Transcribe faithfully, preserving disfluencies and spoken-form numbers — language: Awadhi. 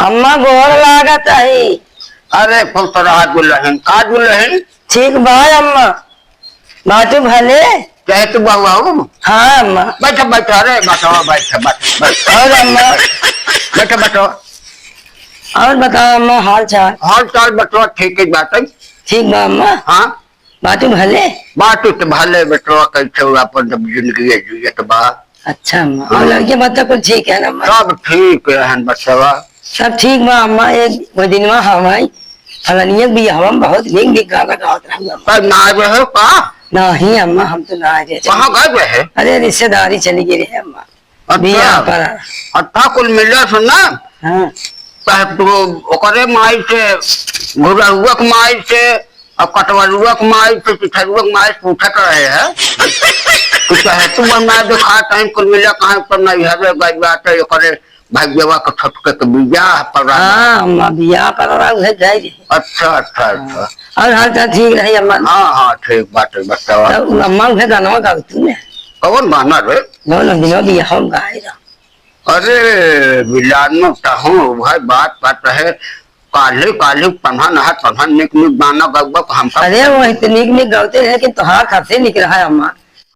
अम्मा गोर लागत है। अरे खुश रहा दुल्हन, का दुल्हन? ठीक बा अम्मा, बाटू भले? कहे तू बउआ हो? हाँ अम्मा। बैठ, बैठ, अरे बैठ, बैठ, बैठ, बैठ। और अम्मा? बैठ, बैठ। और बताओ अम्मा, हाल चाल? हाल चाल बटवा ठीक है बात है। ठीक बा अम्मा। हाँ। बाटू भले? बाटू तो भले बटवा, कैसे हो अपन जब जिंदगी है जियत बा। अच्छा अम्मा, हाँ। और लड़के बच्चा कुल ठीक है ना अम्मा? सब ठीक रहन बचवा। सब ठीक बा अम्मा, एक वो दिनवा हमारी फलनिया भी हम बहुत नीक नीक गाना गावत रहू अम्मा। पर ना रहे का? नहीं अम्मा, हम तो ना रहे। कहाँ गए रहे? अरे रिश्तेदारी चली गई रहे अम्मा। अच्छा। बियाह पर। अच्छा, कुल मिले सुन ना। हाँ। चाहे तू ओकरे माई से, घुरहुआ के माई से, और कटवरुआ के माई से, पिठरुआ के माई से पूछत रहे है। तू चाहे तू बना दिखा, कहीं कुल मिले कहाँ पर नहीं है, गई बात है, ओकरे भैया के छोटके के बियाह पर रहा। हाँ, अम्मा बियाह पर रहा, उहे जाए रहे। अच्छा, अच्छा, अच्छा। और हाल चाल ठीक रही अम्मा? हाँ, हाँ, ठीक बात है, बतावा। तब अम्मा उहे गाना गाओ तूने। कौन गाना रे? गाओ ना, बिना बियाह हम गाए रहा। अरे, बिलानो तहूँ भाई, बात, बात है, काल्हे, काल्हे पन्हा नहा, पन्हा निक निक गाना गउबा, हम सब अरे, वही तो निक निक गावते रहे, लेकिन तोहार खसे निक रहा है अम्मा।